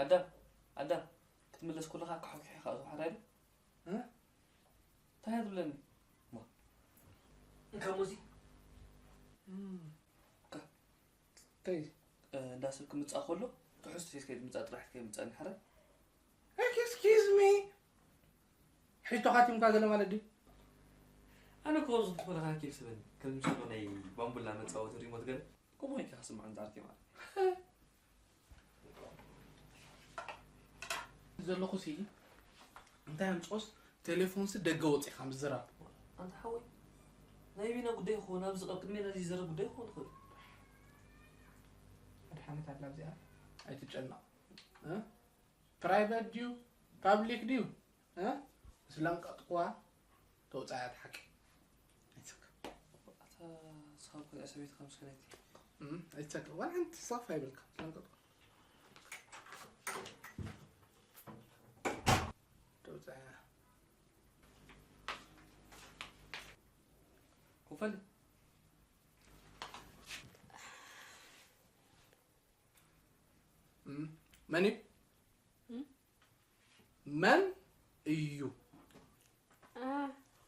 ኣዳም ኣዳም ክትምለስ ኩለኻ ካሕኩሒ ካ ዝሓዳይ እንታይ ትብለኒ? እንካ ሙዚ እንታይ እንዳ ሰብ ክምፃእ ከሎ ትሕዝቱ ሒዝካ ምፃእ ጥራሕ ከይምፃእኒ ሓረ Excuse me ሕቶ ካቲምካ ገለ ማለት ድዩ? ኣነ እኮ ኣብዚ ክትኮነ ካኪል ስበኒ ከም ዝምስሎ ናይ ባምቡላ መፃወቲ ሪሞት ገለ ከምኡ ኮይንካ ክስማዕ እንዛርኪ ማለት ዘለኹ ሲ እንታይ ኣምፅኦስ ቴሌፎንሲ ደገ ወፂኻ ምዝራብ ኣንታ ሓወይ ናይ ቢና ጉዳይ ይኸውን ኣብዚ ኣብ ቅድሜና እዚ ዝዘረብ ጉዳይ ይኸውን ይኽእል መድሓኒት ኣላ ኣብዚኣ ኣይትጨነቕ ፕራይቬት ድዩ ፓብሊክ ድዩ ምስ ለንቀጥኩዋ ተውፃያ እቲ ሓቂ ኣታ ስኻብ ከዚኣ ሰበይትካ ምስ ከነይቲ ኣይትሰክር ዋላ ሓንቲ ሳፍ ኣይብልካ ለንቀጥኩ ተውፃያ ኮፈል መን እዩ መን እዩ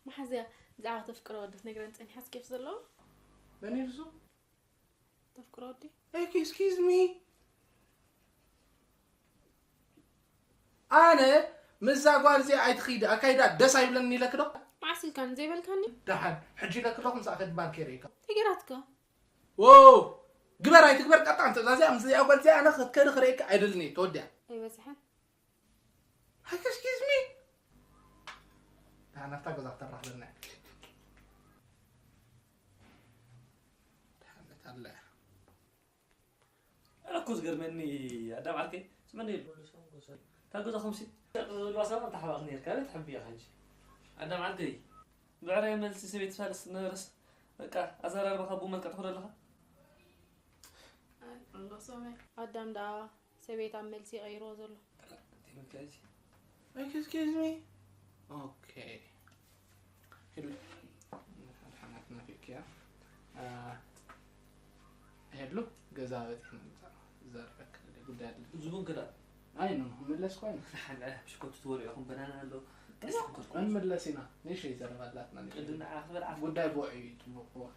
መሓዝያ ብዛዕባ ተፍቅሮ ወዲ ትነግረን ፀኒሓ ስኬፍ ዘለዎ መን እዩ እሱ ተፍቅሮ ወዲ excuse me ኣነ ምዛ ጓል እዚኣ ኣይትኽይዲ ኣካይዳ ደስ ኣይብለኒ ኢለክዶ መዓስ ኢልካኒ ዘይበልካኒ ደሓን ሕጂ ኢለክዶ ምሳኣ ከድባል ከይርእካ ተገራትካ ዎ ግበር ኣይትግበር ቀጣን ትእዛዝ እያ ምስዚኣ ጓል እዚኣ ኣነ ክትከዲ ክርእየካ ኣይደልን እየ ተወዲኣ ኣይበዝሐን Excuse me ደሓን ኣብታ ገዛ ክተራኽበና እያ ደሓነት ኣለ እያ ኣነ እኮ ዝገርመኒ ኣዳም ዓርከይ ስመኒ የሉ እታ ገዛኹምሲ ዝብልዋ ሰባት ተሓባእኽ ነርካ ኣበይ ትሕብያ ኸንጂ ኣዳም ዓርከይ ብዕራይ መልሲ ሰበይቲ ፋልስ ነበረስ በቃ ኣዘራርባኻ ብኡ መልክዕ ትኸዶ ኣለኻ ኣዳም ደኣ ሰበይት ኣብ መልሲ ይቐይርዎ ዘሎ Excuse me okay ሄሉ ሓናት ናፊቅያ ሄሉ ገዛ በፂሕ ምምፃእ ዘረበክ ጉዳይ ኣለ ዝቡን ክዳ ኣይ ነው መለስ ኳይነ ሓለ ሽኮቱ ትበልዑ ኢኹም በናና ኣሎ ቀስ ክትኮርኩ እንመለስ ኢና ንእሽተይ ዘረባ ኣላትና ቅድም ንዓ ክበል ዓፍ ጉዳይ ብውዕ እዩ ፅቡቅ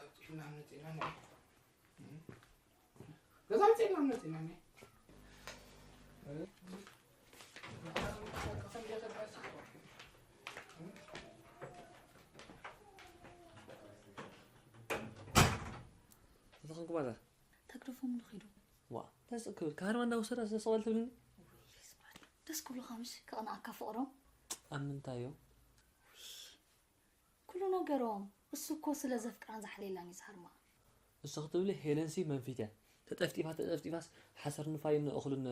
ኣብፂሕና መፂና ንዕ ገዛ መፂና መፂና ንዕ ተተኸንኩ ማዛ ተግደፎም ንኺዱ ዋ ተስእ ክብል ካህርማ እንዳወሰዳ ስለ ሰቐል ትብልኒ ደስ ክብሉኻ ምሽ ከቕንኣካ ፍቕሮም ኣብ ምንታይ እዮም ኩሉ ነገሮም እሱ እኮ ስለ ዘፍቅራን ዝሓልየላን እዩ ዝሃርማ እሱ ክትብሊ ሄለንሲ መንፊት እያ ተጠፍጢፋ ተጠፍጢፋስ ሓሰር ንፋይን እኽሉን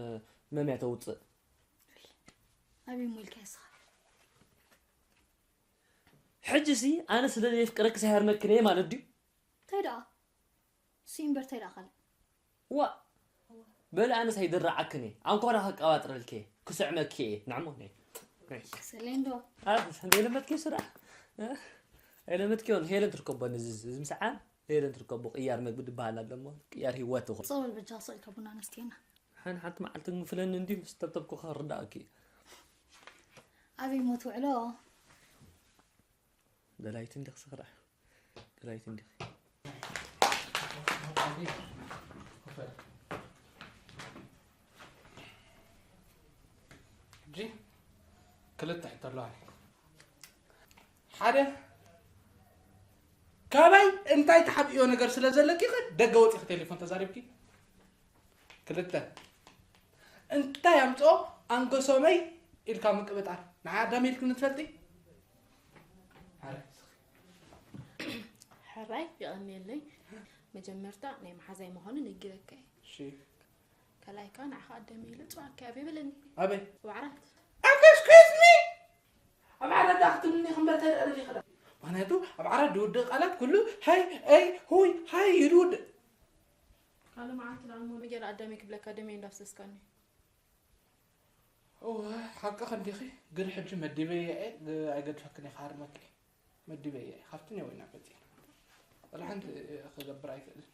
መምያ ተውፅእ ኣበይ ሞልካ ይስኻ ሕጂ ሲ ኣነ ስለ ዘየፍቅረኪ ሳይሃርመክን እየ ማለት ድዩ እንታይ ደኣ እሱ እምበር እንታይ ደኣ ካልእ ዋእ በሊ ኣነስ ኣይድርዓክን እየ ኣንኮራ ከቀባጥረልኪ እየ ክስዕመኪ እየ ንዕሞ ነይ ነይ ሰሌንዶ ኣረ ዘይለመድኪ ስራሕ ኣይለመድኪዮን ሄለን ትርከቦ ነዚ እዚ ምስዓን ሄለን ትርከቦ ቅያር መግቢ ድበሃል ኣለሞ ቅያር ህይወት ትኹን ጸወል በጃ ስቕ ኢልካ ቡና ነስትየና ሓን ሓንቲ መዓልቲ ግንፍለኒ እንዲ ምስ ተብተብኩ ክርዳእኪ እዩ ኣበይ ሞ ትውዕሎ ደላይት እንዲኽ ስኽራሕ ደላይት እንዲኽ ሕጂ ክልተ ሕቶ ኣለዋኒ ሓደ ካባይ እንታይ ተሓብእዮ ነገር ስለ ዘለኪ ኸ ደገ ወፂኺ ቴሌፎን ተዛሪብኪ ክልተ እንታይ ኣምፅኦ ኣንገሶመይ ኢልካ ምቅብጣር ንዓ ኣዳም ኢልክኒ ትፈልጢ ሕራይ የቐንየለይ መጀመርታ ናይ መሓዛይ ምዃኑ ነጊረካ እየ ካልኣይ ከዓ ንዓኻ ኣዳም ኢለ ፅዋዕካ እየ ኣበይ በለኒ ኣበይ ዋዕራት ኣንገስኩዝሚ ኣብ ዓረዳ ክትብልኒ ክምበር ተደረግ ይኽእል ምክንያቱ ኣብ ዓራት ዝውድእ ቃላት ኩሉ ሃይ ኣይ ሁይ ሃይ እዩ ዝውድእ ካልእ መዓልቲ ደኣ እሞ ገለ ኣዳመይ ክብለካ ደመይ እንዳፍሰስካኒ እወ ሓቅኺ እንዲኺ ግን ሕጂ መዲበየ እየ ኣይገድፈክን እየ ክሃርመኪ እየ መዲበየ እየ ካብቲ እኒኦ ኢና መፂና ወላ ሓንቲ ክገብር ኣይክእልን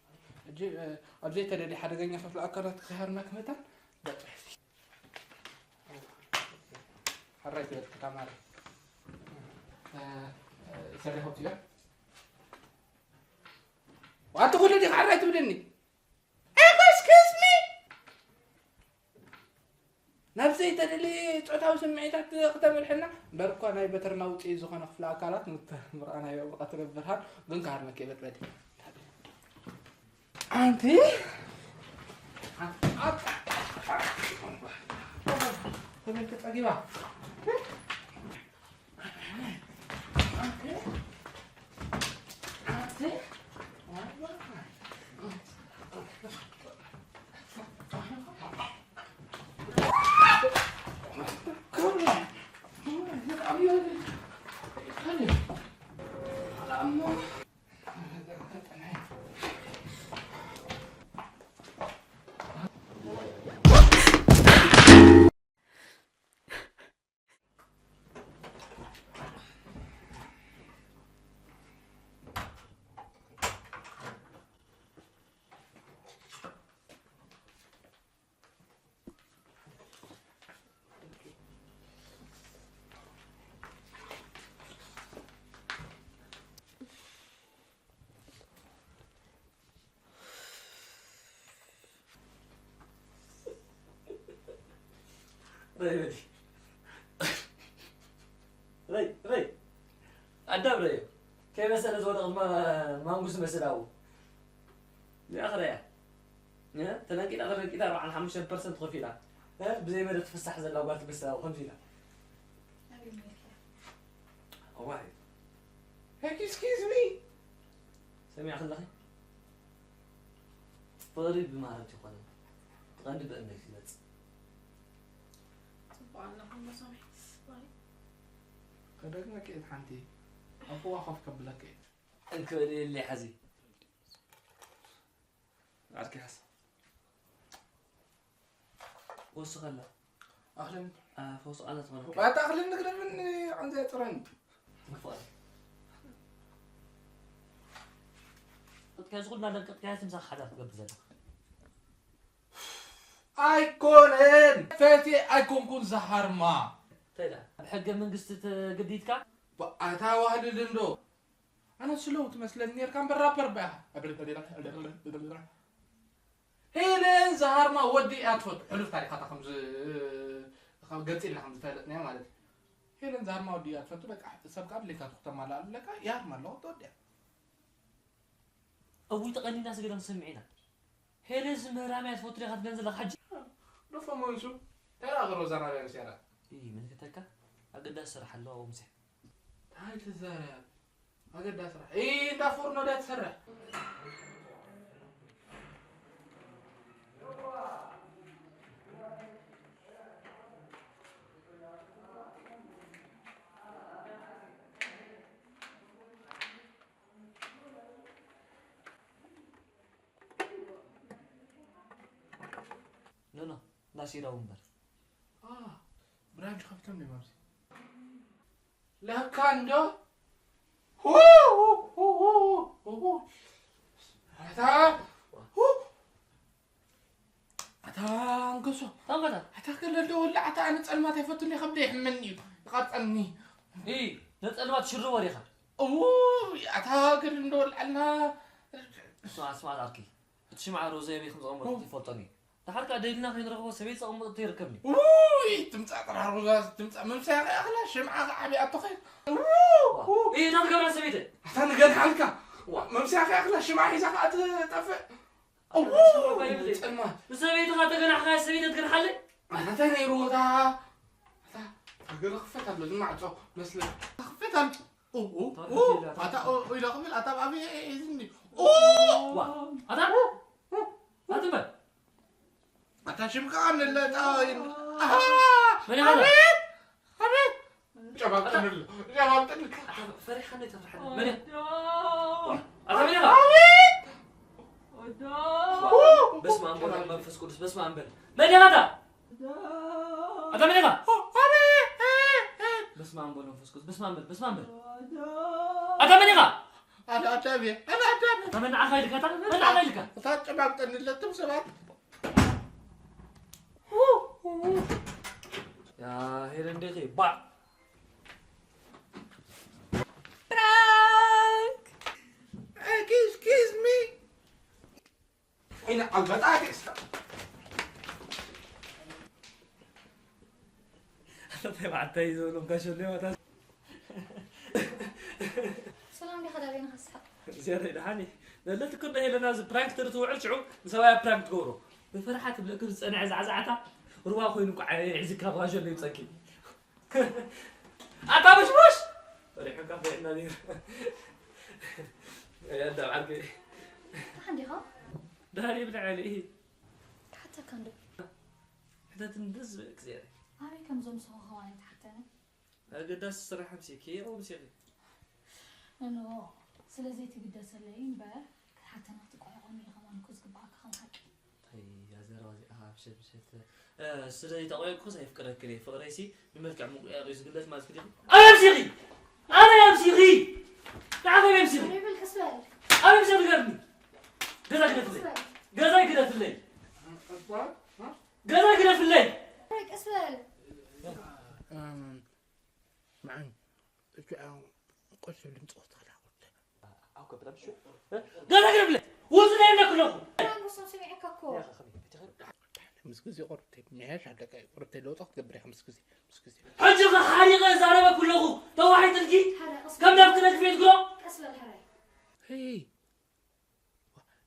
ጂ-፣ ኣብ ዘይተደልየ ሓደገኛ ክፍለ ኣካላት ክሃርመክ መታን በጥሕ። ሓራይ ትበል ተማሪ። ሰሪሖም ትያ። ኣቲ ኩሉ ዲኻ ሓራይ ትብልኒ? Excuse me? ናብ ዘይተደልየ ጾታዊ ስምዒታት ክተምርሕና፣ እምበር እኳ ናይ በትርና ውጽኢት ዝኾነ ክፍለ ኣካላት ምተ-፣ ምርኣናዮ ብቐትሪ ብርሃን ግን ክሃርመኪ እየ በጥበጥ። ኣንቲ ተመልከ ጸጊባ። ኣንቲ ኣንቲ ረይ በሊ። ረይ፣ ረይ። ኣዳም ረዮ። ከይበሰለ ዝወደቐ ማ-፣ ማንጉስ መስል ኣብኡ። እዚኣ ክረያ። እ? ተነቂጣ፣ ተነቂጣ ኣርብዓን ሓሙሽተን ፐርሰንት ከፊላ። እ? ብዘይ መደብ ትፍሳሕ ዘላ ጓል ትመስል ኣብኡ ከምዚ ኢላ። ኣዋይ። Excuse me? ሰሚዕኪ ኣለኺ? ፍቕሪ ብማረት ይኾነ። እቲ ቀንዲ ብእምነት ይመጽእ። ጽቡቕ ኣለኹም፣ መሶበይ። ጽቡቕ። ከደግመኪ እየ ሓንቲ። ኣፍዋ ኮፍ ከብለኪ እየ። እንክበል የለ ሓዚ። ዓርኪ ሓስ። ወስኸላ። ኣኽልን። አ፣ ፈውስ ቃላት ማለት እዩ። ባታ ኣኽልን ንግረብን ዓንዘ ጥረን። መፍቐር። ቅጥቅያ ዝኹልና ለቅጥቅያ ትምሳኽ ሓዳር ትገብር ዘለኻ። ኣይኮነን። ፈትየ ኣይኮንኩን ዝሃርማ። እንታይ ደኣ? ኣብ ሕገ መንግስቲ ተገዲድካ? ባ-፣ ኣታ ዋህልል እንዶ። ኣነ ስሎው ትመስለኒ ኔርካ እምበር ራፐር በያ። ሄለን ዝሃርማ ወዲ እያ ትፈቱ። ሕሉፍ ታሪኻታ ከም ዝ-፣ ካብ ገጽ ኢልና ከም ዝፈለጥናዮ ማለት እዩ። ሄለን ዝሃርማ ወዲ እያ ትፈቱ። በቃ ሰብ ካብ ድሌታቱ ክተማልኣሉ ኣለካ። ይሃርማ ኣለዎ፣ ተወዲኣ። እውይ፣ ተቐኒና ስገደም ሰሚዕና። ሄለንስ ምህራም እያ ትፈቱ ዲኻ ትብለን ዘለኻ ሕጂ? ዶፎ መንሱ፣ እንታይ ደኣ ሮዛ ናበይ ኣምስያ ደኣ? እይ፣ ምልክተካ፣ ኣገዳሲ ስራሕ ኣለዋ፣ ወምስያ። እንታይ ትዛረብ? ኣገዳሲ ስራሕ። እይ፣ እንዳ ፎርኖ ድያ ትሰርሕ? ኖ፣ ኖ፣ ናሲራ ወንበር። አ፣ ብራንች ከፍቶም ድዮም ኣብዚ? ለካ እንዶ። ሁ፣ ሁ፣ ሁ፣ ሁ፣ ሁ። ኣታ፣ ሁ። ኣታ ኣንገሶ። ታንበታ። ኣታ ከለ እንዶ ወላ ኣታ ኣነ ጸልማት ኣይፈቱን እየ፣ ከብደ ይሕመኒ እዩ። ይቐርጸኒ። እይ፣ ነጸልማት ሽርቦ ዲኻ? እው፣ ኣታ ገድል እንዶ ወልዓልና። ስማ፣ ስማ፣ ኣርኪ። እቲ ሽምዓ ሮዛ የበይ ከም ዘቐመጠት ይፈልጦን እዩ። ደሓር ከኣ ደሊና ከይንረኽቦ ሰበይቲ ዘቐመጠቶ ይርከብኒ። ውይ፣ ትምጻእ ጥራሕ ሮዛ፣ ትምጻእ መምሰያ ከኣ ኣኽላ ሽምዓ ከኣ ዓብያቶ ኸይ-፣ ው፣ ዋ። ው። እይ፣ እንታይ ትገብራ ሰበይቲ? ኣታ ንገንሓልካ። ዋ። መምሰያ ከኣ ኣኽላ ሽምዓ ሒዛ ከኣ ትጠፍእ። ኣታ እው፣ ሰበይቲ የብለይ። ጸልማት። ንሰበይትኻ ተገናሕካ ሰበይቲ ትገንሓለይ? ኣታ እንታይ ነይርዎ እታ? ኣታ፣ ገለ ክፈት ኣሎ፣ ዝማዕጾ መስለ። ክፈት ኣሎ። ኡ፣ ኡ፣ ኡ፣ ኣታ፣ ኡ፣ ኢለ ክብል፣ ኣታ፣ ኣብ፣ እ፣ እ፣ እዝኒ። ኡ! ዋ፣ ኣታ፣ ኣታ በል። ኣታ፣ ሽምካ ንለጣ፣ ኣሃ! መን ኢኻ? ኣቤት! ኣቤት! ጨባብጥንሉ፣ ጨባብጥንሉ። ኣታ፣ ፈሪሓ እንዴት ተፍርሓኒ? መን ኢኻ? ዋ፣ ኣታ መን ኢኻ? ኣቤት! ዋ፣ በስመ ኣብ ወወልድ ወመንፈስ ቅዱስ፣ በስመ ኣብ በል። መን ኢኻ ኣታ? ኣታ መን ኢኻ? በስመ ኣብ ወወልድ ወመንፈስ ቅዱስ። በስመ ኣብ በል፣ በስመ ኣብ በል። ኣታ መን ኢኻ? ኣነ ኣዳም እየ፣ ኣነ ኣዳም እየ። መን ንዓኻ ኢልካ? እታ መን ንዓኻ ኢልካ? እታ ጨባብጠኒ ኣለቶም ሰባት። ያ ሄለን ደኺ፣ ባዕ። ፕራንክ! Excuse me. ዒነ ዓልበጣጢስ። ኣንታይ ባዕታይ ዘብሎም ካሸሎ ይመታ። ሰላም ዲኻ ዳቤና ሓሳብ። ዝያዳ ይድሓኒ። ዘለትኩ እንደ ሄለና እዚ ፕራንክ ትሪ ትውዕል ሽዑ ንሰብኣያ ፕራንክ ትገብሮ። ብፍርሓት ትብለኪ ዝጸንዐ ዛዕዛዕታ ሩባ ኮይኑ እኮ ዓየ ሒዝካ ብካሸሎ ይብጸኪ። ኣታ ምሽሙሽ! ፈሪሑካ ፈሪሕና ነይሩ። ኣያ ኣዳም ዓርከይ። ደሓን ዲኻ? ደሓን እየ ብልዓሊ። ክሓተካ እንዶ። ሕተትኒ ደስ ዝበለክ ዚያዳ። ኣበይ ከም ዘምስኹ ከማን ኣይተሓተነ። ኣገዳሲ ስራሕ ኣምሲኪ፣ የቐው ምሲኺ። እኖ፣ ስለ ዘይትግደሰለይ እምበር፣ ክትሓተና ክትቋየቖኒ ኢኻ ማለት እኮ ዝግብኣካ ከም ሓቂ። እንታይ እያ ዘረባ እዚኣ? ኣብ ሸምሸተ። እ፣ ስለ ዘይተቋየቕኩስ ኣይፍቅረክን እየ። ፍቕረይሲ ብመልክዕ ምቁያቕ እዩ ዝግለጽ ማለት ድዩ? ኣበይ ኣምሲኺ? ኣበይ ኣምሲኺ? ንዓኻ ኣበይ ኣምሲኺ? ኣበይ በል፣ ቀስ በል። ኣበይ ኣምሲኺ ንገርኒ። ገዛ ግደፍለይ። ቀስ በል። ገዛይ ግደፍለይ። ገዛይ ግደፍለይ። ኣበይ፣ ቀስ በል። እም፣ መዓን፣ እቲ፣ ቁርሲ ልምጽእ ወተላ ቁርሲ። ኣው ከብላ ምሽ? ገዛ ግደፍለይ። ውጹ ናይ ነክለኹ። ኣንበሳም ሰሚዐካ እኮ። ምስ ግዜ ቁርብተይ ምሕያሽ ኣለካ እዩ። ቁርብተይ ለውጢ ክትገብር ኢኻ ምስ ግዜ፣ ምስ ግዜ። ሕጂ ኸ ሓሪቐ እዛረበ ኩለኹ ተዋሒጥልኪ? ሓረ፣ ቀስ ከም በል። ናብቲ ነግፌት ግሮ? ቀስ በል፣ ሓራይ። ሄይ፣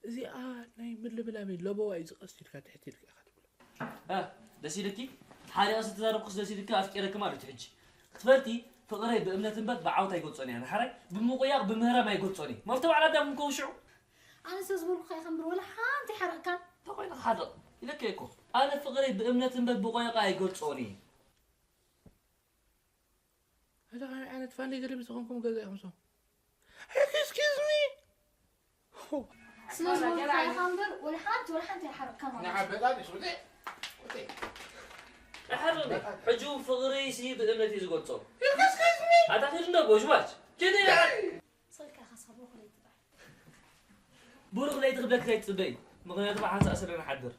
እዚኣ ናይ ምልብላበይ ለበዋ እዩ ዝቐስ ኢልካ ትሕት ኢልካ ኢኻ ትብሎ። እ፣ ደስ ኢልኪ? ሓሪቐ ዝተዛረብኩስ ደስ ኢልኪ ኣፍቂረኪ ማለት እዩ ሕጂ። ክትፈልጢ፣ ፍቕረይ ብእምነት እምበር ብዓወት ኣይገልጾን እየ። ንሓራይ ብምቑያቕ ብምህራም ኣይገልጾን እየ። መፍቶ ባዕላ ዳም እንከው ሽዑ። ኣነ ሰብ ዝበልኩኻ ኢኻ እምበር ወላ ሓንቲ ኣይሓረቕካን። እንታይ ኮይንካ ሓደቕ? ኢለኪ እኮ። ኣነ ፍቕረይ ብእምነት እምበር ብቆይቃ ኣይገልጾን እየ። ኣታ ከመይ ዓይነት ፋንዲ ገለ ምስ ዝኾንኩም ገዛ ኢኹም ሰው? Excuse me! ስለ ዝበልኩኻ ኢኻ እምበር ወላ ሓንቲ፣ ወላ ሓንቲ ኣይሓረቕካ ማለት እዩ። ንዓበጣ ዲስ ውጤ? ውጤ። ኣይሓረቕኒ። ሕጂ እውን ፍቕሪሲ ብእምነት እዩ ዝገልጾ። Excuse me! ኣታ ኺድ እንዶ ቦሽባሽ። ኪድ ኢኻ። ስልካ ኢኻ ሳብ ሩኽ ለይትበል። ብሩኽ ለይቲ ክብለኪ ከይትጽበይ። ምኽንያቱ ብሓንሳእ ስለ ንሓድር።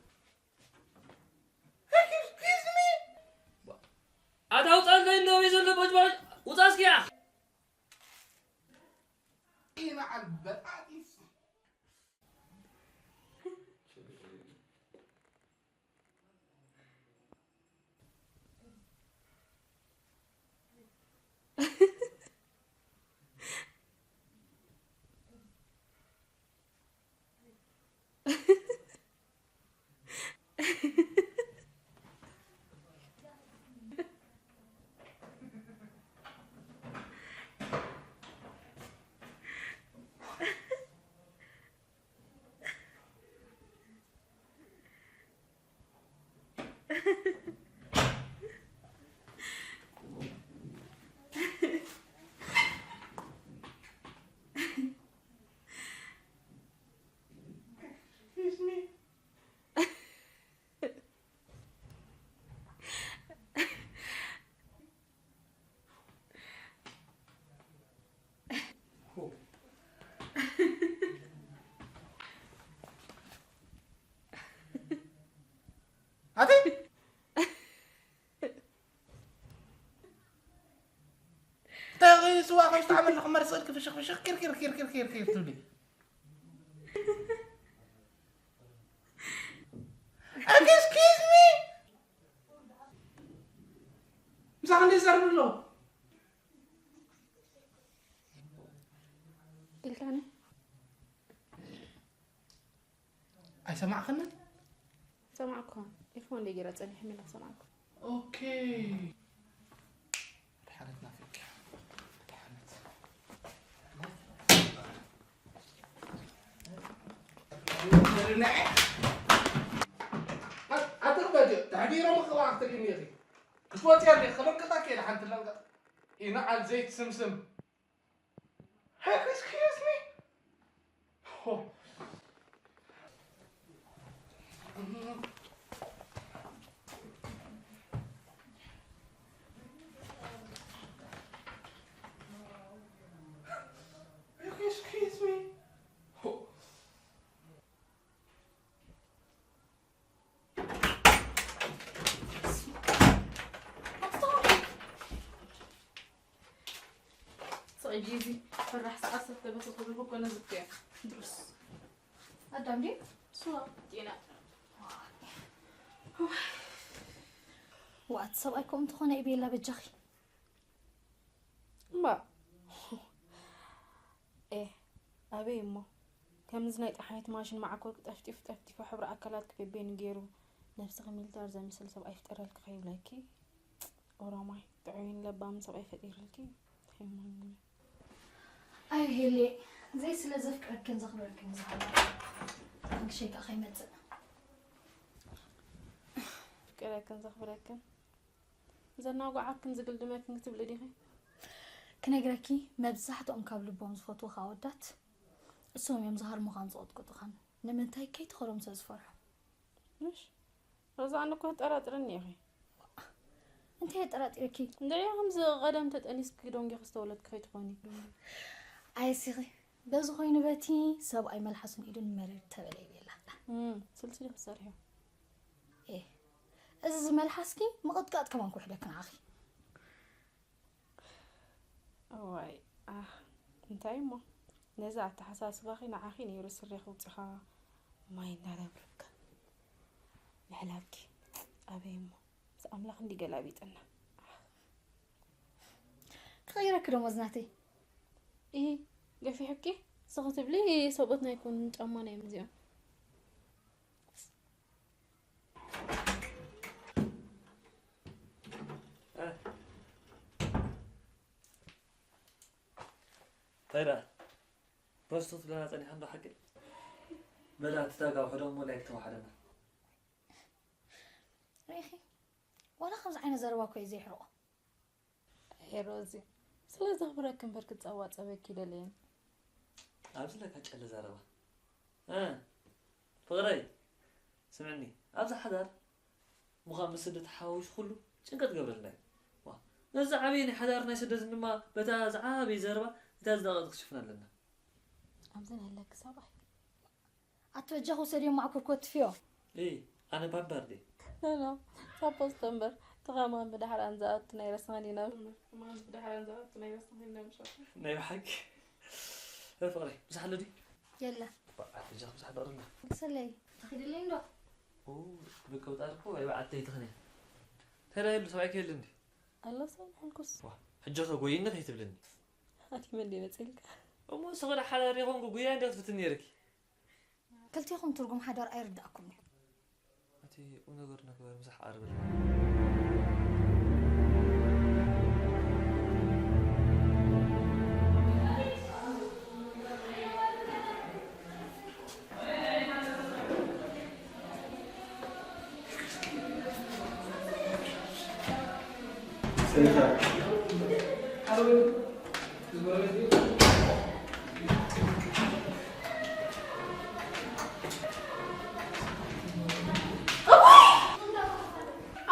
Excuse me! ኣታ ውጻ እንታይ እንዶ ኣበይ ዘሎ ቦሽባሽ? ውጻ እስኪ ኣኽ። ኢና ዓል በጣጢስ። ኣቲ እንታይ ስዋ ከም ዝተዓመለ ክመርስ ክፍሽኽ ፍሽኽ ኪር ኪር ኪር ኪር ኪር ኪር ትብሊ። Excuse me! ምሳኻ እንደ ይዛረብ ኣሎ። ኢልካኒ? ኣይሰማዕኽንን? ሰማዕኩ። ኢርፎን ደይ ገይረ ጸኒሐ ሚላ ሰማዕኩ። ኦኬ። መድሓነት ናፊቅ። መድሓነት። ኣትርበድ፣ ተሕቢሮም ክብኣ ክትልኒ ኢኺ። ክትወፅያ እንዴ፣ ከለንቅጣ ከይደ ሓንቲ ለንቅጥ። ይንዓል ዘይት ስምስም። Excuse me? Oh. Excuse ጂዚ ፈራሕ ሰዓት ሰተበተ ኩሉ እኮ ነዝከ ድሩስ ኣዳም ዲ ስዋ ጤና ዋት ሰብኣይ ከምኡ እንተኾነ እዩ ቤላ በጃኺ። እምባ። ኤ፣ ኣበይ እሞ? ከምዚ ናይ ጠሓኒት ማሽን መዓኮር ጠፍጢፉ ጠፍጢፉ ሕብሪ ኣካላትኪ በበይኑ ገይሩ ነብስኺ ሚሊታር ዘምስል ሰብኣይ ይፍጠረልኪ ከይብለኪ። ኦሮማይ፣ ጥዑይን ለባምን ሰብኣይ ፈጢርልኪ። እንታይ እሞ ይብለኪ? ኣይ ሄሌ፣ ዘይ ስለ ዘፍቅረክን ዘኽብረክን ዝሃላ። ክንክሸይ ከኣ ከይመጽእ። ፍቅረክን ዘኽብረክን ዘናጓዓክን ዝግልድመክን ክትብሊ ዲኺ? ክነግረኪ፣ መብዛሕትኦም ካብ ልቦም ዝፈትዉኻ ኣወዳት፣ እሶም እዮም ዝሃርሙኻን ዝቕጥቅጡኻን። ንምንታይ? ከይትኸሮም ስለ ዝፈርሑ። ምሽ? ሮዛ፣ ኣነ እኮ ትጠራጥርኒ ኢኺ። እንታይ የጠራጢረኪ? እንድዒ ከምዚ ቀደም ተጠኒስኪ ደንጊኺ ዝተወለድኪ ከይትኾኒ። ኣይሲኺ፣ በዚ ኮይኑ በቲ ሰብኣይ መልሓሱን ኢዱን መረር ተበለ ይብል ኣላ። እም፣ ስልሲ ዲኺ ትሰርሕዮ? ኤ፣ እዚ ዝመልሓስኪ ምቕጥቃጥ ከማን ክውሕደኪ ንዓኺ። እዋይ፣ ኣህ፣ እንታይ እሞ፣ ነዚ ኣተሓሳስባኺ ንዓኺ ነይሩ ስሬ ከውፅኻ ማይ እናረብረብካ ምሕላፍኪ። ኣበይ እሞ፣ ምስ ኣምላኽ እንዲ ገላቢጥና። ክቕይረኪ ዶ መዝናተይ? ኢሂ፣ ገፊሕኪ? ስኺ ትብሊ፣ ሰብኡት ናይ ኮን ጫማ ናይ እዚኦም። እንታይ ደኣ? ፖስት ክትብለና ጸኒሓ እንዶ ሓቂ? በላ፣ እቲ ታጋ ውሕዶ እሞ ላይክ ተዋሓደና። ርኢኺ? ዋላ ከምዚ ዓይነት ዘረባ እኮ እዩ ዘይሕርቆ። ኣየ ሮዚ፣ ስለ ዘኽብረኪ እምበር ክጸባጸበኪ ኣይደለየን። ኣብዚ ለካ ጨለ ዘረባ። እ፣ ፍቕረይ፣ ስምዕኒ፣ ኣብዚ ሓዳር ምዃን ምስ ስደት ሓዊሱ ኩሉ ጭንቀት ገብረልና እዩ። ዋ፣ ነዚ ዓብዪ ናይ ሓዳር ናይ ስደትን ድማ በታ ዝዓበየ ዘረባ እታ ዝደቐቐት ክሽፍና ኣለና። ኣብዚ ንህለኪ ሰብኣይ። ኣቲ በጃኹ ውሰድዮ ማዕኮር ኮትፍዮ። እይ፣ ኣነ ፓምፐር ድየ? ኖ፣ ኖ፣ ሳፖስቶ እምበር፣ እቲ ከማን ብዳሕራን ዝኣቱ ናይ ረስኻ ዲና። ከማን ብዳሕራን ዝኣቱ ናይ ረስኻ ዲና ምሻ። ናይ ብሓቂ። እ፣ ፍቕረይ፣ ምሳሕ ኣሎ ድዩ? የለ። በዓል በጃኹ ምሳሕ ደቕርና። ሰለይ፣ ተኺድለይ እንዶ? ኦ፣ ብቅ ብጣር እኮ ወይ በዓል ተይትኽኒ። እንታይ ደኣ የሉ፣ ሰብኣይከ የለ እንዲ? ኣሎ ሰብ ሕልኩስ። ዋ፣ ሕጂ ኸ ጎይነት ኣይትብልኒ። ኣቲ መን ደይ መጽልካ? እሞ ንስኺ ደኣ ሓዳር ይኾንኩ ጉያ እንዲ ክትፍትን ነይርኪ። ክልቴኹም ትርጉም ሓዳር ኣይርድኣኩምን እዩ። እቲ ቁም ነገር ንግበር፣ ምሳሕ ዓርቢ።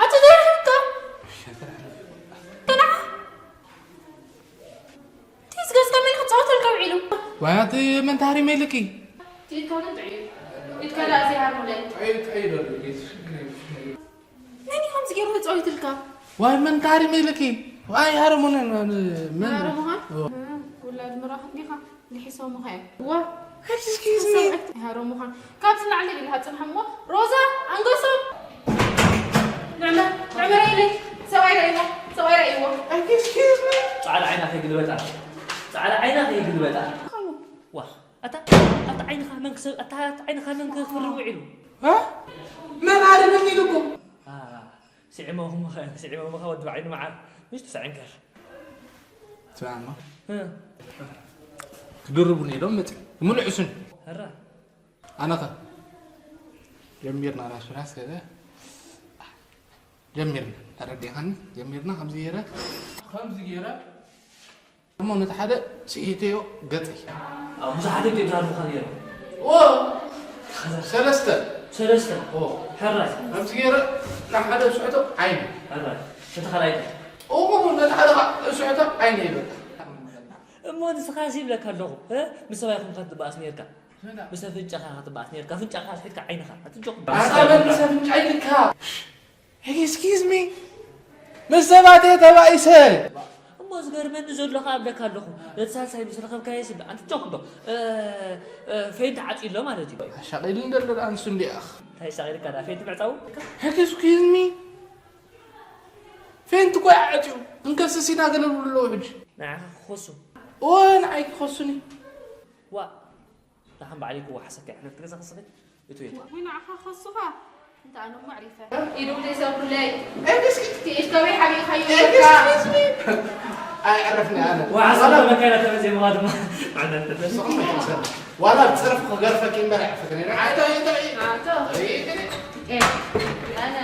ኣቲ ዘይረኽብካ? ደህና? ቲስ ገዝካ መን ክጻወተልካ ውዒሉ? ዋይ፣ ኣቲ መን ተሃሪመ ኢልኪ? ኢድካ ግን ጥዑይ እዩ። ኢድካ ደኣ ዘይሃርሙለይ። ጥዑይ፣ ጥዑይ ዶ ኢልኪ? መን እዩ ከምዚ ገይሩ ክጻወትልካ? ዋይ፣ መን ተሃሪመ ኢልኪ? ዋይ፣ ሃረሙነ፣ መን? ሃረሙኻ? ኦ። እ፣ ውላድ ምራኽ እንዲኻ? ልሒሶምኻ እዮም። ዋ፣ excuse me። ሃረሙኻ። ካብዚ ንላዕሊ ኢልካ ጽንሕ እሞ፣ ሮዛ፣ ኣንገሶም። ንዕመር፣ ንዕመር ኢለይ። ሰብኣይ ረእይዎ፣ ሰብኣይ ረእይዎ። Excuse me። ጻዕዳ ዓይና ከይግልበጣ። ጻዕዳ ዓይና ከይግልበጣ። ዋ፣ ኣታ፣ ኣታ ዓይንኻ መን ክሰ-፣ ኣታ፣ ኣታ ዓይንኻ መን ክፍርድ ውዒሉ? እ? መን ሃሪምኒ ኢልኩም? ኣ፣ ስዒሞምኻ፣ ስዒሞምኻ ወዲ ብዓይኒ መዓር። ምሽ ተሳዒምካ ኢኻ። ትማማ። እ። ክድርቡኒ ኢሎም መጺኦም። ምልዕሱኒ። ኧረ። ኣነ ኸ? ጀሚርና ራሱ ራስ ገለ። ጀሚርና። ተረዲእኻኒ? ጀሚርና ከምዚ ገይረ። ከምዚ ገይረ። እሞ ነቲ ሓደ ስኢተዮ ገጸይ። ኣብ ብዙሓት እዮም ዝሃርሙኻ ነይሮም። ኦ! ሰለስተ። ሰለስተ? ኦ። ሕራይ። ከምዚ ገይረ ንሓደ ስሕቶ ዓይኒ። ሕራይ። እቲ ካልኣይ ከ? እሞ ነቲ ሓደ ኸዓ ስሕቶ ዓይኒ ይበል። እሞ ንስኻ ሲ ይብለካ ኣለኹ፣ እ? ምስ ሰብኣይ ኹንካ ትበኣስ ነይርካ። ምስ ኣፍንጫኻ ክትበኣስ ነይርካ፣ ኣፍንጫኻ ኣስሒትካ ዓይንኻ። ኣትጆ ኣታ ክትበኣስ መን ነይርካ። ምስ ኣፍንጫ ኢልካ? Excuse me? ምስ ሰባት እየ ተባኢሰ። እሞ እሞ ዝገርመኒ ዘሎ ከኣ እብለካ ኣለኹ፣ ነቲ ሳልሳይ ምስ ረኸብካዮ ስለ ኣንቲ ጆክ ዶ፣ እ፣ እ፣ ፌንት ዓጺሎ ማለት እዩ። ኣሻቒሉኒ ዘሎ ደኣ ንሱ እንዲኣኽ። እንታይ ሻቒልካ ደኣ ፌንት ምዕጻው? Excuse me። ፌንት እኮ እዩ ዓጽዩ። ክንከስስ ኢና ገለ ዝብሉ ኣለዉ ሕጂ። ንዓኻ ክኸሱ? እወ፣ ንዓይ ክኸሱኒ። ዋእ፣ ደሓን ባዕለይ ክወሓሰካ እየ። ሕልፍቲ ገዛ ክስኺ እቱ እየ። ወይ ንዓኻ ክኸሱኻ? እንተ ኣነ እሞ ኣዕሪፈ። ኢዱ ዘይሰብሩለይ። ኤክስኪዝ እቲ ኤሽካበይ ሓቢእካዮ ነርካ። ኤክስኪዝ ሚ። ኣይዕረፍኒ ኣነ። ወሓሰ ዋላ መካይና ተመዜ ምኻ ድማ። ንስኹም ኣይትምሰሉ። ዋላ ብጸርፊ ክገርፈኪ እምበር ኣይዕርፈክን እየ። ኣይ፣ እንታይ፣ እንታይ? ኣቶ። ኣይ፣ እንታይ? ኤ፣ ኣነ።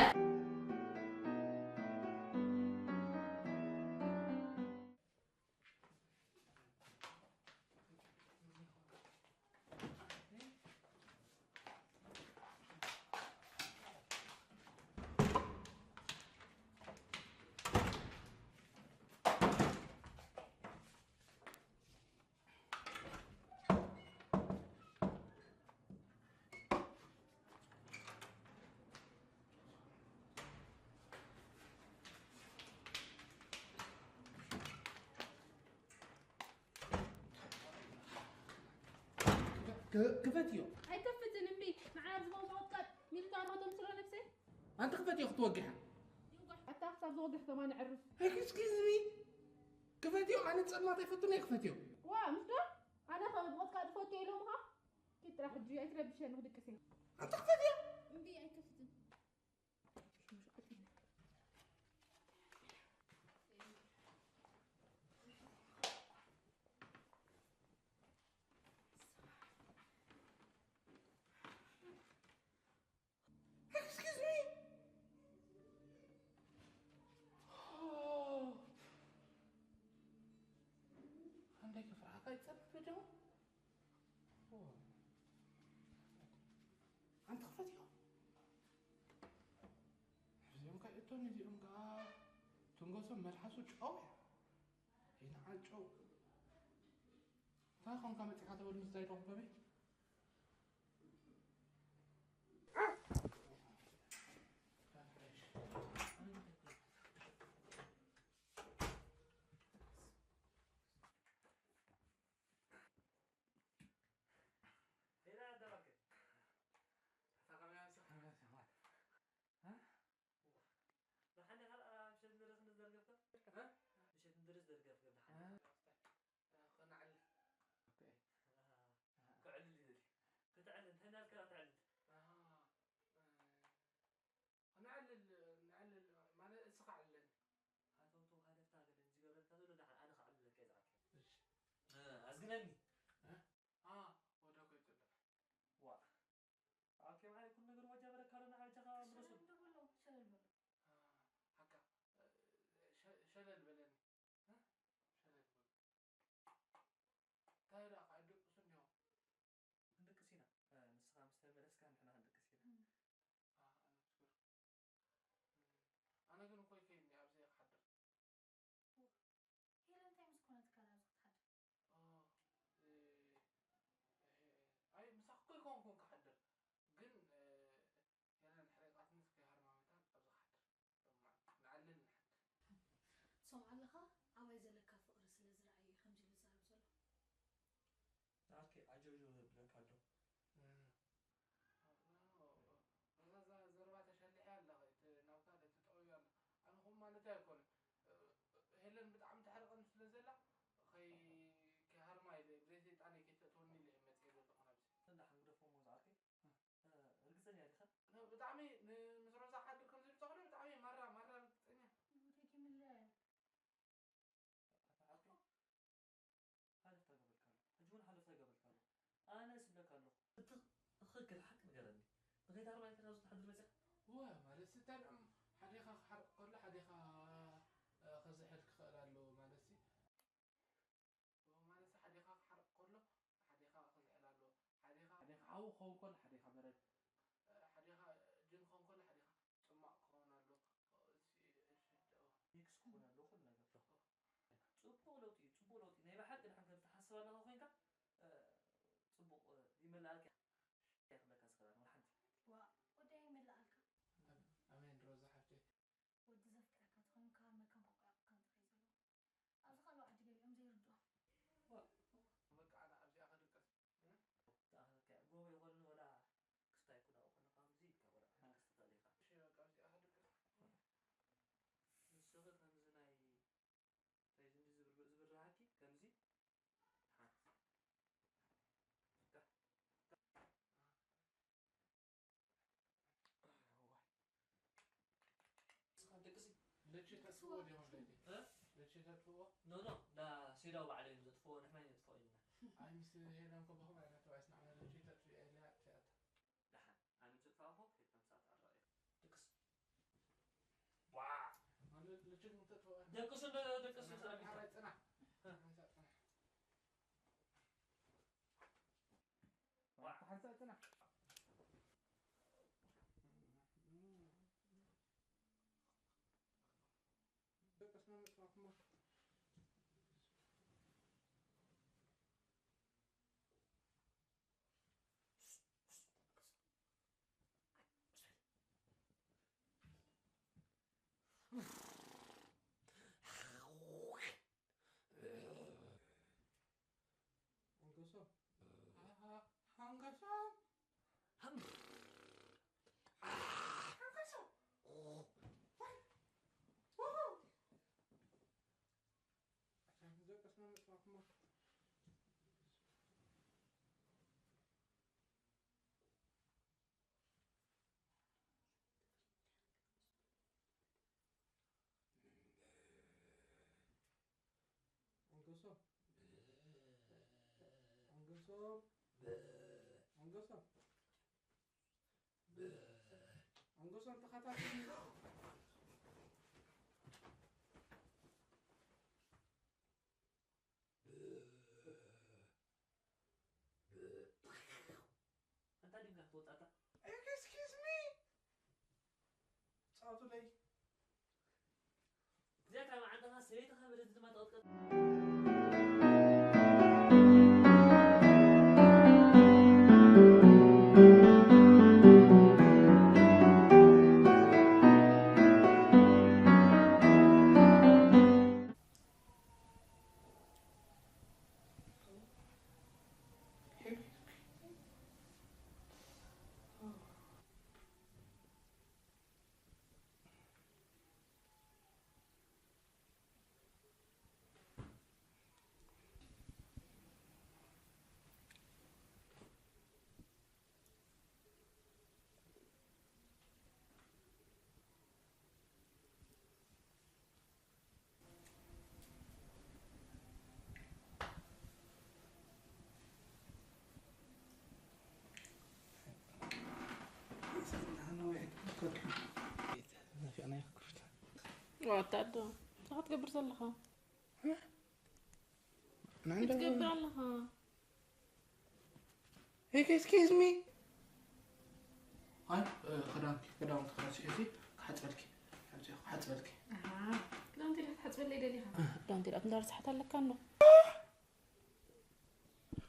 ክ-፣ ክፈትዮ። ኣይከፍትን እምቢ። ንዓይ ኣብዚ መውት ቀጥ ሚልካ ዶ ተምስሎ ነብሰይ? ኣንቲ ክፈትዮ ክትወግሐ። ኣታ ክሳብ ዝወግሕ ከማን ዕርፍ። Excuse me። ክፈትዮ፣ ኣነ ጸልማት ኣይፈቱን እየ፣ ክፈትዮ። ዋ፣ ምስ ዶ? ኣነ ከ ብቐጥቃጥ ዝፈትዮ ኢሎምኻ? ኪድ ጥራሕ ሕጂ ኣይትረብሸኒ፣ ክድቅስ እየ። ኣንቲ ክፈትዮ። እምቢ፣ ኣይከፍትን። Excuse me. ኣንታይ ክፍርሓካ ይጸብብ ዶ? ኣንቲ ክፈትዮ። እዚኦም ከይእቶን እዚኦም ከኣ ትንገሶም መልሓሱ ጨው እያ። ይንዓል ጨው። እንታይ ኾንካ መጺኻ ተበል ምስ ዳይዶ ክበቢ? ደሓን ዲኻ? ኣብ ሸት ንድረስ ንዘርገፍካ? እ? ምሸት ንድረስ ዘርገፍካ ደሓን እ? ዲኻ? ከነዕልል። ኦኬ። ኣሃ። ከዕልል ይደሊ። ከተዕልል፣ እንታይ እናልካ ከተዕልል? ኣሃ። እ፣ ከነዕልል፣ ነዕልል፣ ማለት እስኻ ዕልለኒ። ሃተውተው ሃተፍታ ገለ ዝገብረልካ ዘሎ ደሓን ኣነ ከዕልለካ እየ ዝኣቱ። እሺ። እ፣ ኣዝግነኒ። እ? ኣ፣ ወደ ኮይ ጽብሕ። ዋ። ኣኬ ማይ ኩሉ ነገር ወጃ በረካ ሎና ሓጃኻ ሰላም ምረሱ። ደበሎ፣ ሰላም በሎ። ኣ፣ ሓቃ፣ ሸ-፣ ሸለል በለኒ። እ? ሸለል በሎ። እንታይ ደኣ፣ ከዕድቅሱ እንዲሆም። ክንድቅስ ኢና። እ፣ ንስኻ ምስ ተመለስካ ንሕና ክንድቅስ ኢና። እ። ኣ፣ ኣነ ትኩር። ኣነ ግን እኮ ይከይድ እየ፣ ኣብዚ እየ ክሓድር። ሄለን እንታይ ምስ ኮነትካ ናብዚ ክትሓድር? ኦ፣ እ፣ እ፣ ኣይ፣ ምሳኺ እኮ ኣይኮንኩን ክሓድር። ግን፣ እ፣ ሄለን ሕሪቓትኒ እስከ ሃርማመታን ኣብዚ ክሓድር። ንዓልን ንሓድር። ትሰምዖ ኣለኻ? ኣባይ ዘለካ ፍቕሪ ስለ ዝረኣየ እዩ ከምዚ ልዛረብ ዘሎ። ንዓኪ ዓጀውጀው የብለካ ኣሎ። እዛ ዘረባ ተሸሊዐ ኣለኺ፣ እቲ ናብታ ዶ ትጠውዩ ኣለኺ። ኣነ ከምኡ ማለተይ ኣይኮነን። ሄለን ብጣዕሚ ተሕርቐኒ ስለ ዘላ፣ ከይ-፣ ከይሃርማ ኢለ፣ ብዘይ ሰይጣነይ ከይተእትወኒ ኢለ እየ መፂአ ዘለኹ ናብዚ። እንዳ ሓንግደፎ እሞ ዝዓርከይ፣ እ፣ ርግፀኛ ዲኻ? ን-፣ ብጣዕሚ ን-፣ ምስ ሮዛ ክሓድር ከምዚ ብፀኽሪ ብጣዕሚ ማራ፣ ማራ ርግፀኛ። ደጊምለ። ሓለፍታ ገበልካ ኣሎ። ሕጂ እውን ሓለፍታ ገበልካ ኣሎ። ኣነ ስብለካ ኣለኹ። እቲ ትኽክል ሓቂ ንገረኒ። ንኸይትሃርማ ኢልካ ናብዚ ክትሓድር መፂኻ? እወ፣ ማለት ስታይል እም፣ ሓዴኻ ክሓርቕ ከሎ ሓዴኻ፣ እ፣ ክዝሕል ክኽእል ኣለዎ ማለት ሲ። እወ፣ ማለት ሓዴኻ ክሓርቕ ከሎ ሓዴኻ ክዝሕል ኣለዎ። ሓዴኻ፣ ሓዴኻ ሓዊ ክኸውን ከሎ ሓዴኻ በረድ፣ እ፣ ሓዴኻ ጅን ክኸውን ከሎ ሓዴኻ ጽማቕ ክኸውን ኣለዎ። እ፣ ሲ-፣ እ፣ ሲ-፣ እ፣ ሚክስ ክኸውን ኣለዎ ኩሉ ነገር። ጽቡቕ ለውጢ እዩ፣ ጽቡቕ ለውጢ። ናይ ብሓቂ ድሓን ከም ትሓስብ ኣለኻ ኮይንካ፣ እ፣ ጽቡቕ፣ እ፣ ይመልኣልካ እያ ክብለካ ዝኽእል ኣነ፣ ወላ ሓንቲ። ዋእ፣ ጉዳይ ይመልኣልካ። ኣሜን ሮዛ ሓፍተይ። ወዲ ዘፍቅረካ ተኾይኑ ክሃርመካን ከቋርጸካን ጥራይ እዩ ዘለዎ። ኣብዚ ተጥፍእዎ ዲኹም ደቂ? እ? ደቂ ተጥፍእዎ? ኖ፣ ኖ፣ እንዳ ሴዳው ባዕሉ እዮም ዘጥፍእዎ፣ ንሕና ነጥፍኦ ኢልና። ኣይ፣ ምስ ሄለን ከ ብኸምኡ ዓይነት ተባኢስና፣ ኣነ ደቂ ተጥፍእ ኢለ ኣጥፊኣታ። ደሓን፣ ኣነ ምጽፋእኹ፣ ከይተምሳት ኣረኣዩ። ድቅስ። ዋ! ኣነ ልጅን ተጥፍእዎ። ደቅሱ፣ ደቅሱ፣ ጽናሕ፣ ጽናሕ። ጽናሕ። ዋ! ሓንሳእ ጽናሕ። ደቅስና መጽናዕኩማ። ሓንገሶም። ኣሃ፣ ሓንገሶም። ሓንገሶም። ዋይ። ውሁ። ኣታ ደቅስና መጽናዕኩማ። ሓንገሶም። ሓንገሶም። ሓንገሶም። ሓንገሶም ተኸታተል። ኣንታ ዲንካ ክትወጣታ? Excuse me። ጻውቱለይ። እዚኣ ካብ መዓንጣኻ ሰበይትኻ በለት ድማ ትቐጥቀጥ። ናፊቕናዮ ክፍታ። ዋታ ኣዶ፣ እንታይ ክትገብር ዘለኻ? እንታይ ክትገብር ኣለኻ? Excuse me። ኣይ፣ እ፣ ክዳንኪ፣ ክዳውንቲ ክረስዒ፣ እዚ ክሓጽበልኪ፣ ክሓጽበልኪ። ኣሃ፣ ክዳውንቲ ዲኻ ክትሓጽበለይ ደሊኻ? ክዳውንቲ ዲኻ እንዳረሳሕት ኣለካ እንዶ?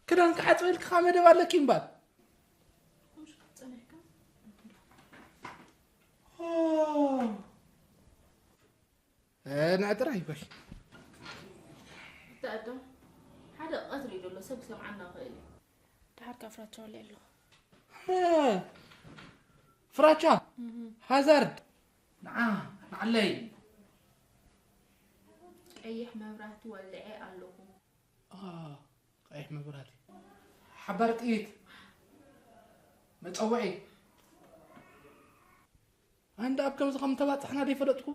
ክዳን ክሓጽበልኪ ከኣ መደብ ኣለኪ እምበር። ጸኒሕካ? ኦ። እ፣ ንዒ ጥራይ በል። እታ ኣዶ፣ ሓደ ቀትሪ እዩ ዘሎ፣ ሰብ ክሰምዓና ይኽእል እዩ። ደሓር ከኣ ፍራቻ ወሊዐ ኣለኹ። እ፣ ፍራቻ? እህ። ሃዛርድ? ንዓ፣ ንዓለይ። ቀይሕ መብራህቲ ወልዐ ኣለኹ። አ፣ ቀይሕ መብራህቲ። ሓባር ጥይት። መጸውዒ። ኣንዳ ኣብ ከምዚ ከም ተባጽሕና ደይፈለጥኩ።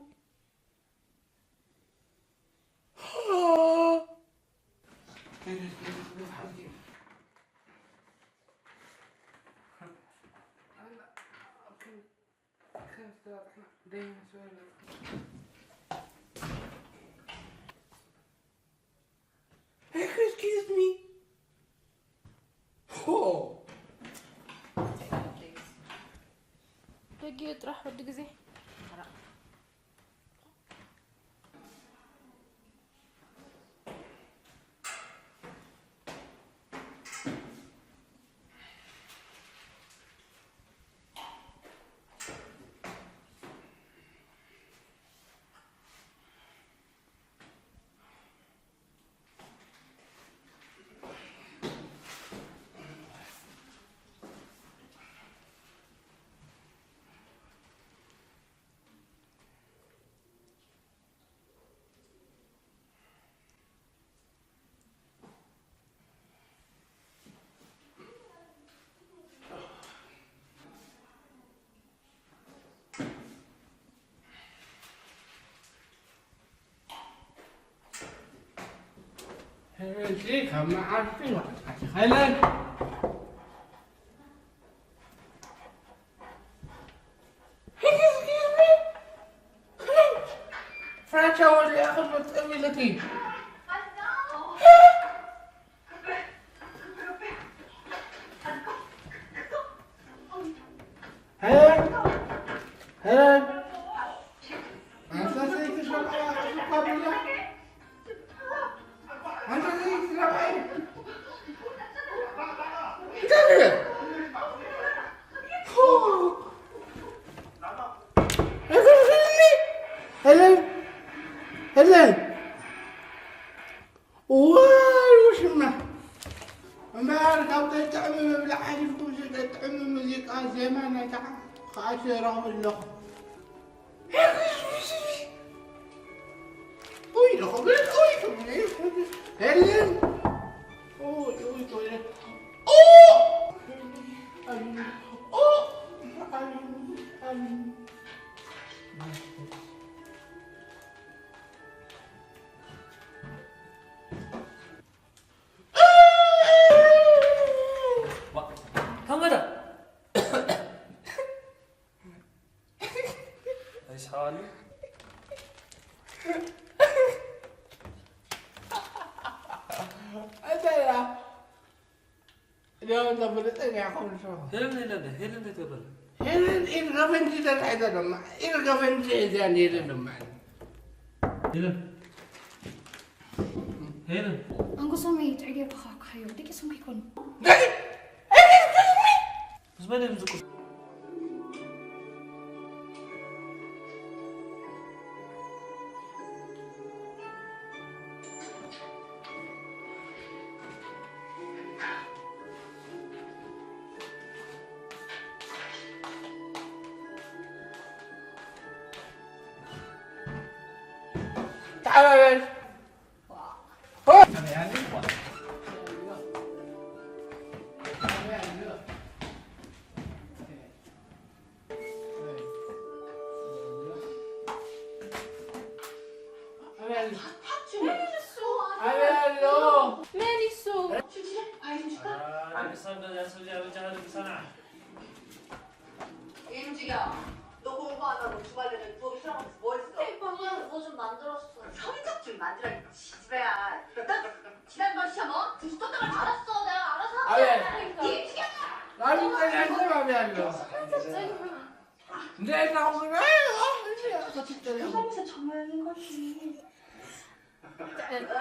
Excuse me. ሆ! ደጊኡ ጥራሕ ወዲ ግዜ። እዚ ካብ መዓልቲ ወሓት ኣይትኸለን። ፍራቻ ወዲኣ ክሉ ጥም ኢልኪ። ሄለን፣ ሄለን፣ ኣንታ ሰይቲ ሰብኣያ ስኳር ብላ። ኣንታ ሰይቲ ሰብኣይ። እንታይ? ሄለን፣ ሄለን። ዋይ ውሽማ እምበኣር ካብ ዘይጥዕም ምብላዕ ሓሊፍኩም ዘይጥዕም ሙዚቃ ዜማ ናይታ ከኣት ረኽቡ ኣለኹ። ውይ ደኸብል ውይ ክብል ሄልን ውይ ውይ ክብል ኦ ኦ ኦ ከመዳ ኣይስሓሉ ኣተላ ደው ተብልጠ ያኸምሾ ሄለን ሄለን ሄለን ተገበለ ሄለን ኢድ ገፈንጂ ተታሒዘ ደማ ኢድ ገፈንጂ እዚያ ሄለን ደማ ሄለን ሄለን ኣንጎሶመይ ጥዕጌ ባኻ ክሃዮ ደቂሶም ኣይኮኑ ምስ መን እዮም ዝቁ ተሓባበል መሊሱ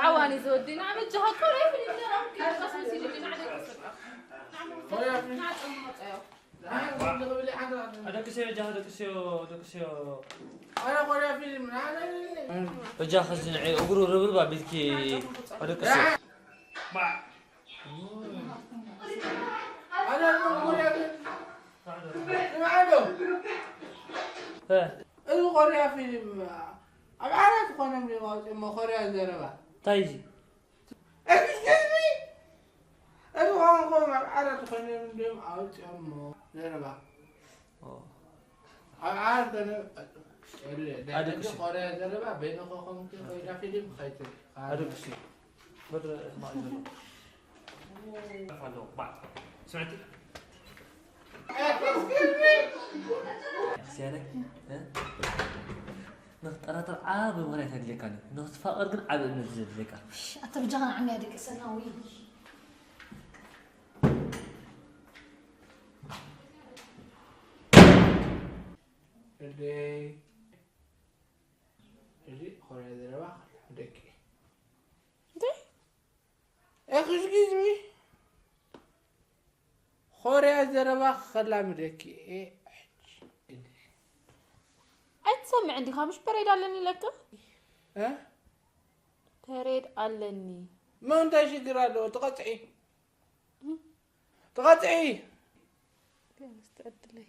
ዓዋኒ ዝወዲና በጃኻ ኮረ ፍልም ደራም ከይቀስ መሲሉ ዲና ደቅስ ደቅስ ኣደቅስዮ ጃ ደቅስዮ ደቅስዮ ኣረ ኮሪያ ፊልም በጃ ከዚ ንዒ እግሩ ርብርብ ኣቢልኪ ኣደቅስዮ እዚ ኮርያ ፊልም ኣብ ዓራት ኮነ ሞ ኮርያ ዘረባ እንታይ እዚ Excuse me? እዚ ቋንቋ ኣብ ዓራት ኮይኖም እንዲም ኣውፅኦሞ ዘረባ ኣብ ዓራት ኮይኖም ደቂ ኮርያ ዘረባ በይንኸ ከምቲ ኮይዳ ፊልም ኸይትል ኣደቅሲ በር ማእዘሎ ኣለዎ ባዕ ስምዕቲ Excuse me? ክስያለ ንክትጠራጠር ዓብ ምኽንያት ኣድልየካ ንክትፋቐር ግን ዓብ እምነት ዘድልየካ ኣተ ብጃኻ ንዓሚ ኣደቂሰና ውይ እደይ እዚ ኮርያ ዘረባ ደቂ እንታይ Excuse me? ኮርያ ዘረባ ከላምደኪ እየ። ኣይትሰምዕን ዲኻ ምሽ ፐሬድ ኣለኒ ኢለካ እ? ፐሬድ ኣለኒ ምን እንታይ ሽግር ኣለዎ? ትቐፅዒ ትቐፅዒ ገንስ ትዕድለይ